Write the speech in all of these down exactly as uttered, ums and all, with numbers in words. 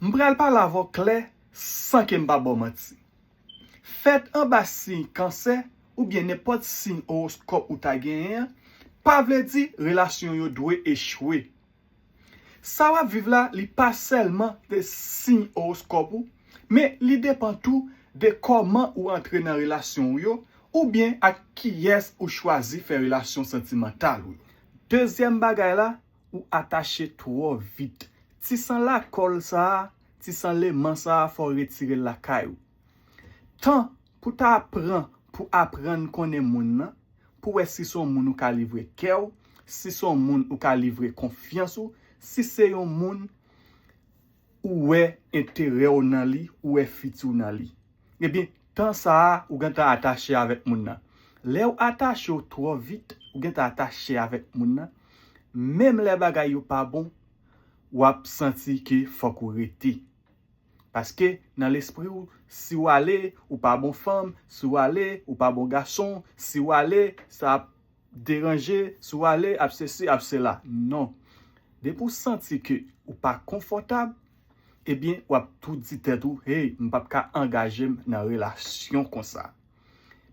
M pral pale avè w klè san ke m pa ba w manti. Fèt anba siy kansè oubyen nenpòt siy owoskòp ou ta genyen an, pa vle di relasyon yo dwe echwe. Sa w ap viv la, li pa sèlman de siy owoskòp ou, men li depann tou de kòman ou antre nan relasyon w yo, oubyen ak kiyès ou chwazi fè relasyon santimantal ou yo. Dezyèm bagay la, ou atache twò vit. Ti san lakòl sa a, ti san leman sa a, fò w retire l lakay ou. Tan pou ta pran pou aprann konnen moun nan, pou wè si se yon moun ou ka livre kè w, si se yon moun ou ka livre konfyans ou, si se yon moun ou wè enterè w nan li, ou wè fiti w nan li. Ebyen, tan sa a, ou gentan atache avèk moun nan. Lè w atache w twò vit, ou gentan atache avèk moun nan. Menm lè bagay yo pa bon, w ap santi ke fòk ou rete. Paske nan lespri w, si w ale, ou pa bon fanm, si w ale, ou pa bon gason, si w ale, sa ap deranje, si w ale, ap sesi, ap sela. Non. Depi w santi ke ou pa konfòtab, ebyen, w ap tou di tèt ou, hey, m p ap ka angaje m nan relasyon konsa.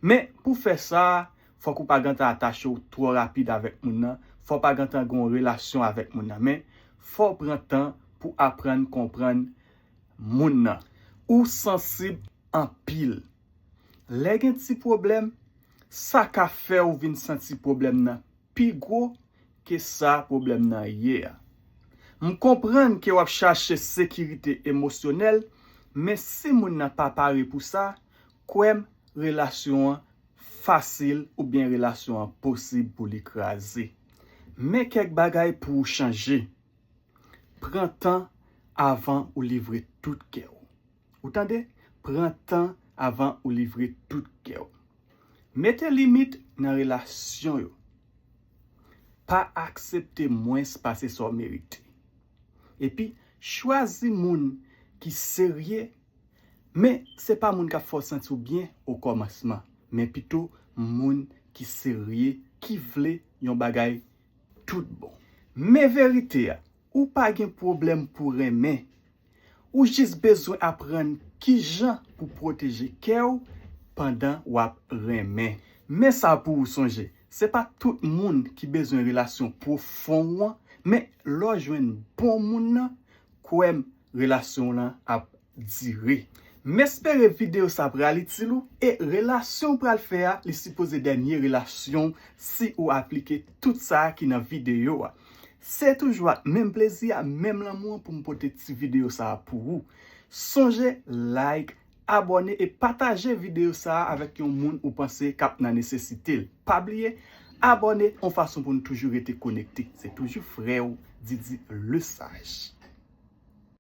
Men, pou fè sa, fòk ou pa gentan atache w twò rapid avèk moun nan, fò w pa gentan gen yon relasyon avèk moun nan. Men, fò w pran tan pou aprann konprann moun nan. Ou sansib anpil. Lè gen ti pwoblèm, sa ka fè w vin santi pwoblèm nan pi gwo ke sa pwoblèm nan ye a. M konprann ke w ap chache sekirite emosyonèl, men si moun nan pa pare pou sa, kwè m, relasyon an fasil oubyen relasyon an posib pou li kraze. Men kèk bagay pou w chanje. Pran tan avan ou livre tout kè w. Ou tande? Pran tan avan ou livre tout kè w. Mete limit nan relasyon yo. Pa aksepte mwens pase sa w merite. Epi, chwazi moun ki serye, men se pa moun k ap fè w santi w byen o kòmansman, men pito moun ki serye, ki vle yon bagay tout bon. Men verite a, ou pa gen pwoblèm pou renmen. Ou jis bezwen aprann kijan pou pwoteje kè w pandan w ap renmen. Men sa pou ou sonje, se pa tout moun ki bezwen relasyon pwofon w an, men lè w jwenn bon moun nan, kwè m, relasyon w lan ap dire. M espere videyo sa pral itil ou, e relasyon w pral fè a, li sipoze dènye relasyon w si ou aplike tout sa ki nan videyo a. Se toujou ak menm plezi a, menm lanmou an pou m pote ti videyo sa a pou ou. Sonje like, abòne e pataje videyo sa a avèk yon moun ou panse k ap nan nesesite l. Pa bliye, abòne yon fason pou n toujou rete konekte. Se toujou frè w, Didi Lesage.